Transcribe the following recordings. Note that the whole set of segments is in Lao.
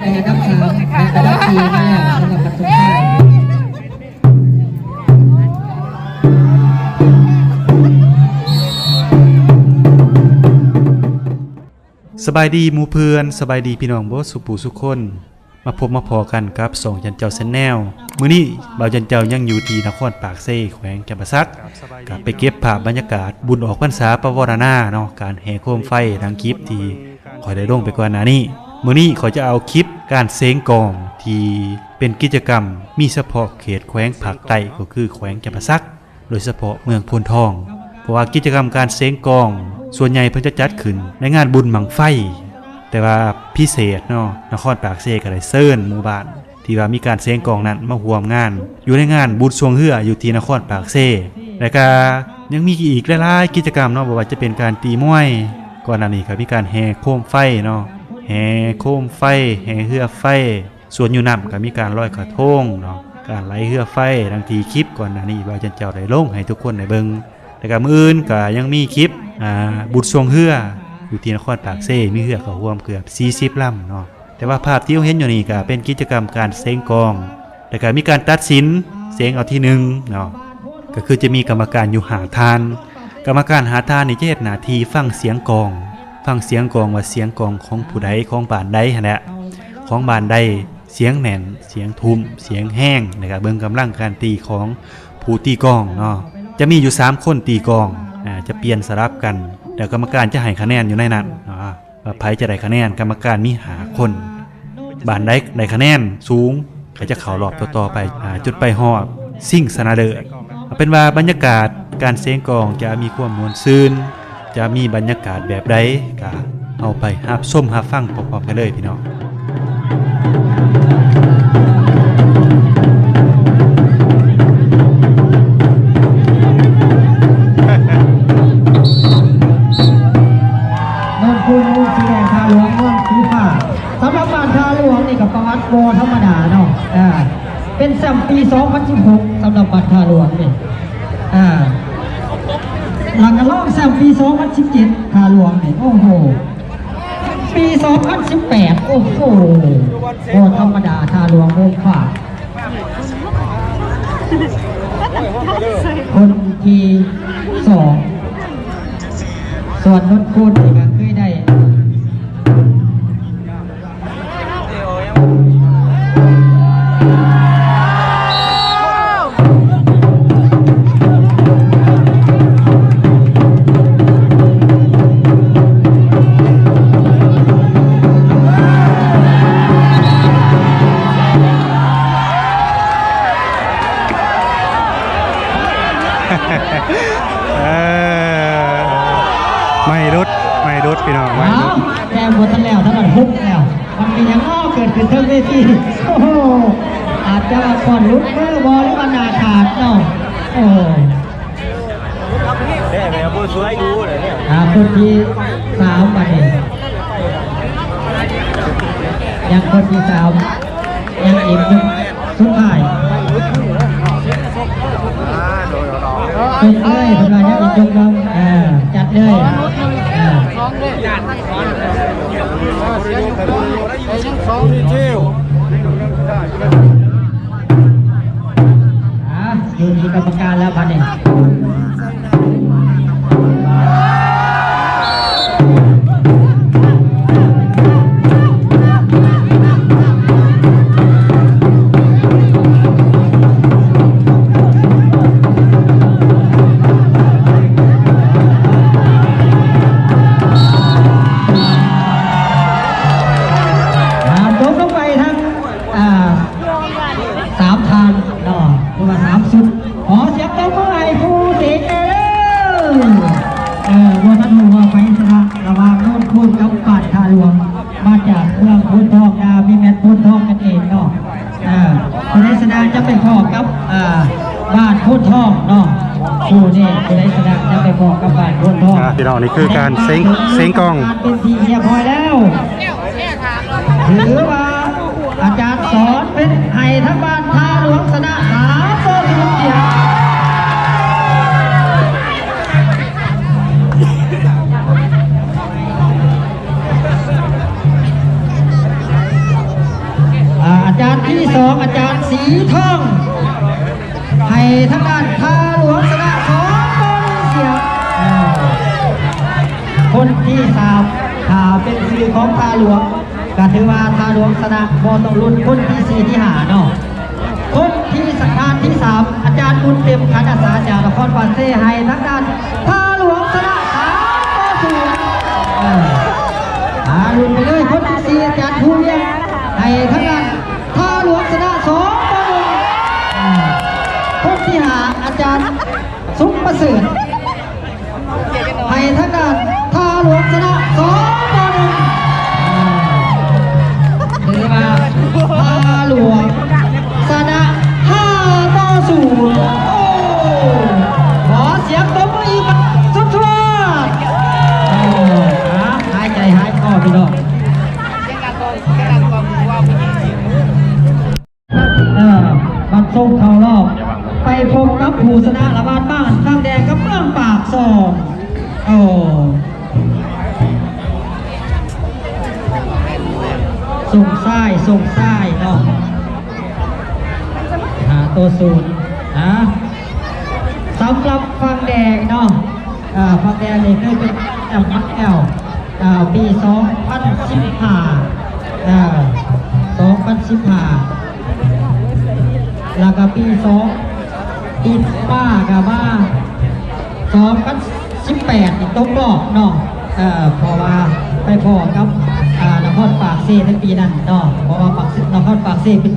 ໄດ້ອັນດັບສາມ ແລະ ອັນດັບສີ່ມາແລ້ວສຳລັບນັກສົງການ. ສະບາຍດີໝູ່ເພື່ອນ, ສະບາຍດີພີ່ນ້ອງເບິດສູ່ຜູ້ສູ່ຄົນ. ມາພົບມາພໍ້ກັນກັບຊ່ອງຈັນເຈົ້າ Channel. ມື້ນີ້ບ່າວຈັນເຈົ້າຍັງຢູ່ທີ່ນະຄອນປາກເຊ ແຂວງຈຳປາສັກ, ກໍໄປເກັບພາບບັນຍາກາດບຸນອອກພັນສາປະວາລະນາເນາະ, ການແຫ່ໂຄມໄຟດັ່ງຄລິບທີ່ຂ້ອຍໄດ້ລົງໄປກ່ອນໜ້ານີ້. ມື້ນີ້ຂ້ອຍຈະເອົາຄລິບການເສງກອງທີ່ເປັນກິດຈະກຳມີສະເພາະເຂດແຂວງພາກໃຕ້ ກໍຄືແຂວງຈຳປາສັກ. ໂດຍສະເພາະເມືອງໂພນທອງ, ເພາະວ່າກິດຈະກຳການເສງກອງສ່ວນໃຫຍ່ເພິ່ນຈະຈັດຂຶ້ນໃນງານບຸນບັ້ງໄຟ, ແຕ່ວ່າພິເສດເນາະ ນະຄອນປາກເຊກໍໄດ້ເຊີນໝູ່ບ້ານທີ່ວ່າມີການເສງກອງນັ້ນມາຮ່ວມງານ ຢູ່ໃນງານບຸນຊ່ວງເຮືອຢູ່ທີ່ນະຄອນປາກເຊ. ແລະກະຍັງມີອີກຫຼາຍໆກິດຈະກຳເນາະ, ບໍ່ວ່າຈະເປັນການຕີມວຍ, ກ່ອນໜ້ານີ້ກໍມີການແຫ່ໂຄມໄຟເນາະ, ແຫ່ໂຄມໄຟ, ແຫ່ເຮືອໄຟ, ສ່ວນຢູ່ນ້ຳກໍມີການລອຍກະທົງເນາະ, ການໄຫຼເຮືອໄຟ ດັ່ງທີ່ຄລິບກ່ອນໜ້ານີ້ບ່າວຈັນເຈົ້າໄດ້ລົງໃຫ້ທຸກຄົນໄດ້ເບິ່ງ. ແລ້ວກໍມື້ອື່ນກໍຍັງມີຄລິບ ອ່າ ບຸນຊ່ວງເຮືອຢູ່ທີ່ນະຄອນປາກເຊ, ມີເຮືອເຂົ້າຮ່ວມເກືອບສີ່ສິບລຳເນາະ. ແຕ່ວ່າພາບທີ່ເຮົາເຫັນຢູ່ນີ້ກໍເປັນກິດຈະກຳການເສງກອງ, ແລ້ວກໍມີການຕັດສິນເສງເອົາທີໜຶ່ງເນາະ, ກໍຄືຈະມີກຳມະການຢູ່ຫ້າທ່ານ. ກຳມະການຫ້າທ່ານນີ້ຈະເຮັດໜ້າທີ່ຟັງສຽງກອງ, ຟັງສຽງກອງວ່າສຽງກອງຂອງຜູ້ໃດ, ຂອງບ້ານໃດຫັ້ນແຫຼະ, ຂອງບ້ານໃດ ສຽງແໜ້ນ, ສຽງທຸ້ມ, ສຽງແຮງ, ແລ້ວກະເບິ່ງກຳລັງການຕີຂອງຜູ້ຕີກອງເນາະ. ຈະມີຢູ່ສາມຄົນຕີກອງ, ອາ ຈະປ່ຽນສະຫຼັບກັນ, ແລ້ວກຳມະການຈະໃຫ້ຄະແນນຢູ່ໃນນັ້ນເນາະ ວ່າໃຜຈະໄດ້ຄະແນນ. ກຳມະການມີຫ້າຄົນ, ບ້ານໃດໄດ້ຄະແນນສູງ ກໍຈະເຂົ້າລອບຕໍ່ໆໄປ ອາ ຈົນໄປຮອດຊິງຊະນະເລີດ. ເອົາເປັນວ່າບັນຍາກາດການເສງກອງຈະມີຄວາມມ່ວນຊື່ນ, ຈະມີບັນຍາກາດແບບໃດ ກໍເຮົາໄປຮັບຊົມຮັບຟັງພ້ອມໆກັນເລີຍພີ່ນ້ອງ. ນນท์ຄູນ ມູນສີແດງ ທ່າຫຼວງ ເມືອງສີຟ້າ. ສຳລັບບ້ານທ່າຫຼວງນີ້ກໍປະຫວັດບໍ່ທຳມະດາເນາະ, ເປັນແຊ້ມປີສອງພັນສິບຫົກ ສຳລັບບ້ານທ່າຫຼວງນີ້ ອ່າ ແລ້ວກໍລອງແຊ້ມປີສອງພັນສິບເຈັດ ທ່າຫຼວງນີ້ ໂອ້ໂຫ ປີສອງພັນສິບແປດ ໂອ້ໂຫ ບໍ່ທຳມະດາ ທ່າຫຼວງໂຮງຟ້າ ຄົນທີສອງ ສ່ວນນົນຄູນນີ້ກໍເຄີຍໄດ້ ເອີ ໄມ້ຫຼຸດ ໄມ້ຫຼຸດພີ່ນ້ອງ ໄມ້ຫຼຸດ. ເອົ້າ ແຕ່ບໍ່ທັນແລ້ວ ທັງນັ້ນ ຮຸບແລ້ວ. ມັນມີຫຍັງເນາະເກີດຂຶ້ນເທິງເວທີ? ໂອ້ໂຫ ອາດຈະວ່າກ້ອນຫຼຸດມືບໍ ຫຼືວ່າໜ້າຂາດເນາະ? ໂອ້ ແທ້ແລ້ວ ບໍ່ຊ່ວຍດູເລີຍເນຍ. ອ່າ ຄົນທີສາມ ບາດນີ້ ຍັງຄົນທີສາມ ຍັງອີກ ສຸດທ້າຍ ເປັນເລີຍ ເພິ່ນວ່າຍັງອີກຍົກໜຶ່ງ ເອີ ຈັດເລີຍ ເອີ ສອງ ອ່າ ຢູ່ທີ່ກຳມະການແລ້ວບັດນີ້. ອ່າ ຕົກລົງໄປທັງ ອ່າ ສາມທ່ານເນາະ ຫຼືວ່າສາມຊຸດ. ຂໍສຽງຕົບມືໃຫ້ຄູ່ເສງແດ່ເດີ້. ເອີ ບໍ່ທັນຮູ້ວ່າໃຜຊະນະ ລະຫວ່າງໂນນຄູນກັບບ້ານທ່າຫຼວງ ມາຈາກເມືອງໂພນທອງນາ ມີແມ່ນໂພນທອງກັນເອງເນາະ. ເອີ ຜູ້ໃດຊະນະຈະໄປພໍ້ກັບ ເອີ ບ້ານໂພນທອງເນາະ. ຄູ່ນີ້ຜູ້ໃດຊະນະຈະໄປພໍ້ກັບບ້ານໂພນທອງ. ອ່າ ພີ່ນ້ອງ ນີ້ຄືການເສັງ ເສັງກອງ ເປັນທີ່ຮຽບຮ້ອຍແລ້ວ. ຖືວ່າອາຈານສອນເພັດໃຫ້ທາງບ້ານທ່າຫຼວງຊະນະສາມຕໍ່ສູນເສຍ. ຈານທີສອງ ອາຈານສີທອງ ໃຫ້ທາງດ້ານທ່າຫຼວງຊະນະສອງຕໍ່ໜຶ່ງເສຍ. ເອີ ຄົນທີສາມ ຖ້າເປັນຊື່ຂອງທ່າຫຼວງ ກໍຖືວ່າທ່າຫຼວງຊະນະ ບໍ່ຕ້ອງລຸ້ນຄົນທີສີ່ ທີຫ້າເນາະ. ຄົນທີສາມ ທ່ານທີສາມ ອາຈານບຸນເຕັມ ຂັນອາສາ ຈາກນະຄອນປາກເຊ ໃຫ້ທາງດ້ານທ່າຫຼວງຊະນະ ສາມຕໍ່ສູນ. ເອີ ອ່າ ລຸ້ນໄປເລີຍ ຄົນທີສີ່ ອາຈານພູວຽງ ໃຫ້ທາງດ້ານທ່າຫຼວງຊະນະ ສອງຕໍ່ໜຶ່ງ. ເອີ ຄົນທີຫ້າ ອາຈານສຸກປະເສີດ ໃຫ້ທາງດ້ານທ່າຫຼວງຊະນະ ສອງຕໍ່ໜຶ່ງ. ຖືວ່າທ່າຫຼວງຊະນະ ຫ້າຕໍ່ສູນ. ໂອ້ ຂໍສຽງຕົບມືອີກຄັ້ງສຸດຊວດ. ເອີ ຫາຍໃຈຫາຍຄໍພີ່ນ້ອງ. ເອີ ບັດສົ່ງເຂົ້າລອບ ໄປພົບກັບຜູ້ຊະນະລະບາດບ້ານຂ້າງແດງກັບເມືອງປາກຊ່ອງ. ໂອ້ ສົ່ງຊ້າຍ ສົ່ງຊ້າຍເນາະ ຫ້າຕໍ່ສູນ. ອ່າ ສຳລັບຝັ່ງແດງເນາະ ອ່າ ຝັ່ງແດງນີ້ເຄີຍເປັນແຊ້ມມາແລ້ວ ອ່າ ປີສອງພັນສິບຫ້າ ອ່າ ສອງພັນສິບຫ້າ ແລ້ວກໍປີສອງ ປີມາກໍມາ ສອງພັນສິບແປດນີ້ຕົກຮອບເນາະ ເອີ ເພາະວ່າໄປພໍ້ກັບ ອ່າ ນະຄອນປາກເຊໃນປີນັ້ນເນາະ ເພາະວ່າປາກເຊ ນະຄອນປາກເຊເປັນ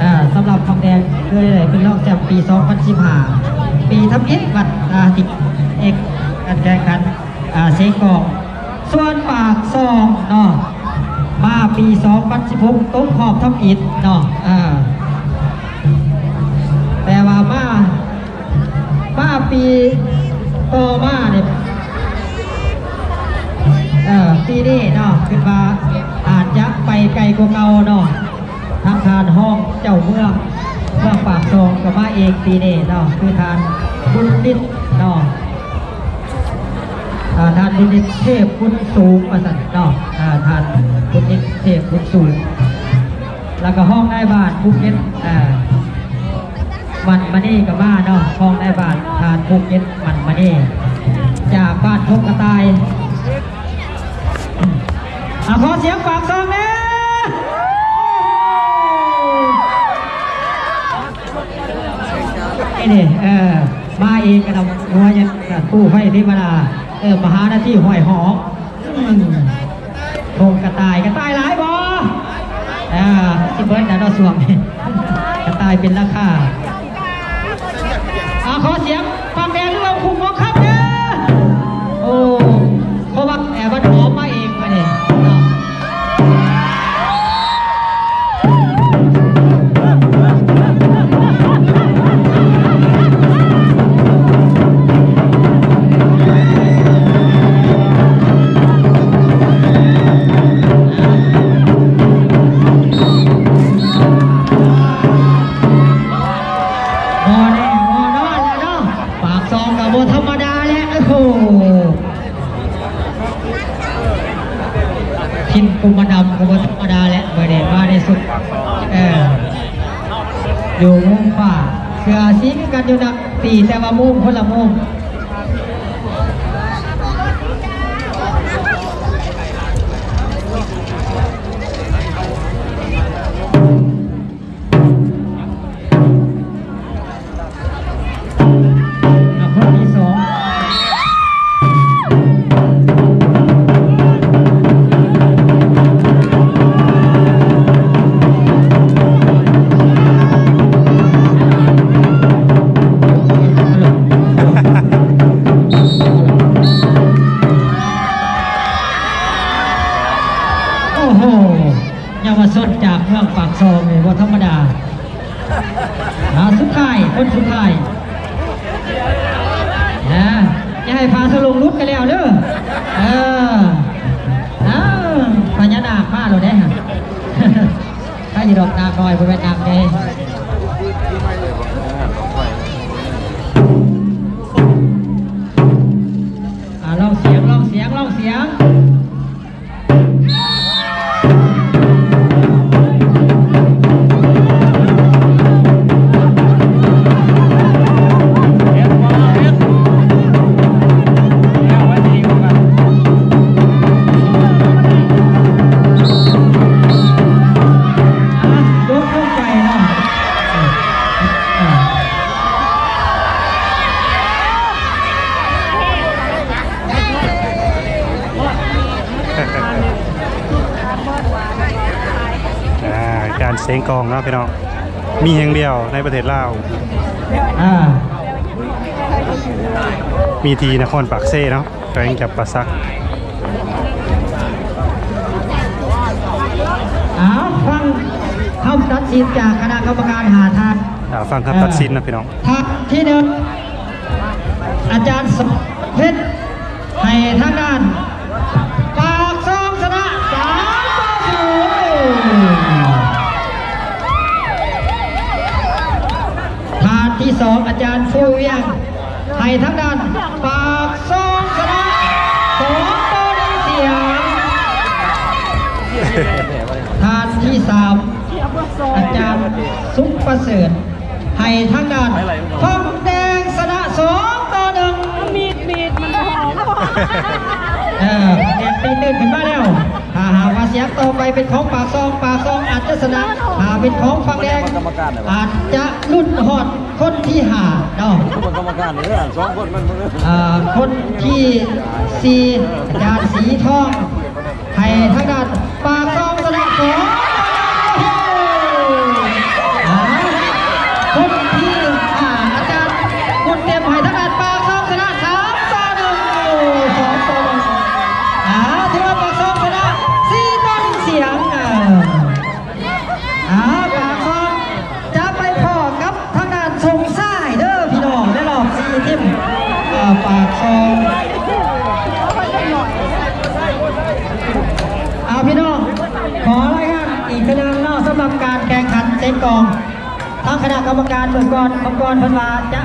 ອ່າ ສຳລັບຝັ່ງແດງເຄີຍໄດ້ເປັນຮອງແຊ້ມປີສອງພັນສິບຫ້າ ປີທຳອິດວັດ ອ່າ ທີ່ເອກ ການແຂ່ງຂັນ ອ່າ ເຊກອງ. ສ່ວນປາກຊ່ອງເນາະ ມາປີສອງພັນສິບຫົກ ຕົກຮອບທຳອິດເນາະ ເອີ ແຕ່ວ່າມາ ມາປີຕໍ່ມານີ້ ເອີ ປີນີ້ເນາະ ຄິດວ່າອາດຈະໄປໄກກວ່າເກົ່າເນາະ. ທາງທ່ານຮອງເຈົ້າເມືອງ ເມືອງປາກຊ່ອງກໍມາເອງປີນີ້ເນາະ ຄືທ່ານບຸນລິດເນາະ ອ່າ ທ່ານບຸນລິດ ເທບບຸນສູງ ວ່າຊັ້ນເນາະ ອ່າ ທ່ານບຸນລິດ ເທບບຸນສູງ ແລ້ວກໍຮອງນາຍບ້ານພູເກັດ ອ່າ ໝັ້ນມະນີກໍມາເນາະ ຮອງນາຍບ້ານທ່ານພູເກັດ ໝັ້ນມະນີ ຈາກບ້ານທົ່ງກະຕ່າຍ. ອ່າ ຂໍສຽງປາກຊ່ອງແດ່. ນີ້ ເອີ ມາເອງກະນຳຫົວຍັງ ປູໄຟເທວະດາ ເອີ ມະຫານາທີຫ້ອຍຫອກ ອືມ ທົ່ງກະຕ່າຍ ກະຕ່າຍຫຼາຍບໍ່? ອ່າ ຊິເບິດແລ້ວເນາະຊ່ວງນີ້ ກະຕ່າຍເປັນລາຄາ. ອ່າ ຂໍສຽງປາກແດງ ຫຼືວ່າຄຸ້ມທອງຄຳເດີ. ໂອ້ ເພາະວ່າແອບມັນຫອມມາເອງມື້ນີ້ເນາະ. ບໍ່ແນ່ບໍ່ນອນແລ້ວເນາະ ປາກຊ່ອງກໍບໍ່ທຳມະດາແຫຼະ ໂອ້ໂຫ ຖິ່ນກຸມມະດຳກໍບໍ່ທຳມະດາແຫຼະ ມື້ນີ້ມາໃນຊຸດ ເອີ ຢູ່ມຸມຟ້າ ເສື້ອສີຄືກັນຢູ່ນະ ປີ ແຕ່ວ່າມຸມຄົນລະມຸມ. ໂອ້ໂຫ ເຍົາວະຊົນຈາກເມືອງປາກຊ່ອງນີ້ບໍ່ທຳມະດາ. ອ່າ ສຸດທ້າຍ ຄົນສຸດທ້າຍ ອ່າ ຢ່າໃຫ້ຝາສະຫຼົງຫຼຸດກໍແລ້ວເດີ. ເອີ ອ້າວ ພະຍານາກມາແລ້ວເດ້. ໃຜຢູ່ດອກ ນາງນ້ອຍ ບໍ່ແມ່ນນາງໃຫຍ່. ອ່າ ລອງສຽງ ລອງສຽງ ລອງສຽງ. ເສັງກອງເນາະພີ່ນ້ອງ ມີແຫ່ງດຽວໃນປະເທດລາວ ອ່າ ມີທີ່ນະຄອນປາກເຊເນາະ ແຂວງຈຳປາສັກ. ເອົາ ຟັງຄຳຕັດສິນຈາກຄະນະກຳມະການຫ້າທ່ານ ອ່າ ຟັງຄຳຕັດສິນນະພີ່ນ້ອງ. ທ່ານທີໜຶ່ງ ອາຈານສອນເພັດ ໃຫ້ທາງດ້ານປາກຊ່ອງຊະນະ ສາມຕໍ່ສູນ. ທ່ານທີສອງ ອາຈານພູວຽງ ໃຫ້ທາງດ້ານປາກຊ່ອງຊະນະ ສອງຕໍ່ໜຶ່ງສຽງ. ທ່ານທີສາມ ອາຈານສຸກປະເສີດ ໃຫ້ທາງດ້ານຝັ່ງແດງຊະນະ ສອງຕໍ່ໜຶ່ງ. ມີດ ມີດມັນບໍ່ ເອີ ແດງຕີຕື່ນຂຶ້ນມາແລ້ວ. ຖ້າຫາກວ່າສຽງຕໍ່ໄປເປັນຂອງປາກຊ່ອງ ປາກຊ່ອງອາດຈະຊະນະ. ຖ້າເປັນຂອງຝັ່ງແດງ ອາດຈະລຸ້ນຮອດຄົນທີຫ້າເນາະ. ກຳມະການເດີ ສອງຄົນມັນ ອ່າ ຄົນທີສີ່ ອາຈານສີທອງ ໃຫ້ທາງດ້ານປາກຊ່ອງຊະນະ ສອງຕໍ່ໜຶ່ງ. ອ່າ ຄົນທີຫ້າ ອາຈານບຸນເຕັມ ໃຫ້ທາງດ້ານປາກຊ່ອງຊະນະ ສາມຕໍ່ໜຶ່ງ. ໂອ້ ສອງຕໍ່ໜຶ່ງ. ອ່າ ຖືວ່າປາກຊ່ອງຊະນະ ສີ່ຕໍ່ໜຶ່ງສຽງ. ອ່າ ອ່າ ປາກຊ່ອງຈະໄປພໍ້ກັບ ທາງດ້ານຊົງຊາຍເດີພີ່ນ້ອງ ໃນລອບສີ່ທີມ ເອີ ປາກຊ່ອງ. ເອົາ ພີ່ນ້ອງ ຂໍລາຍງານອີກເທື່ອໜຶ່ງເນາະ ສຳລັບການແຂ່ງຂັນເສັງກອງ ທາງຄະນະກຳມະການເບິ່ງກ່ອນ ເບິ່ງກ່ອນເພິ່ນວ່າຈະ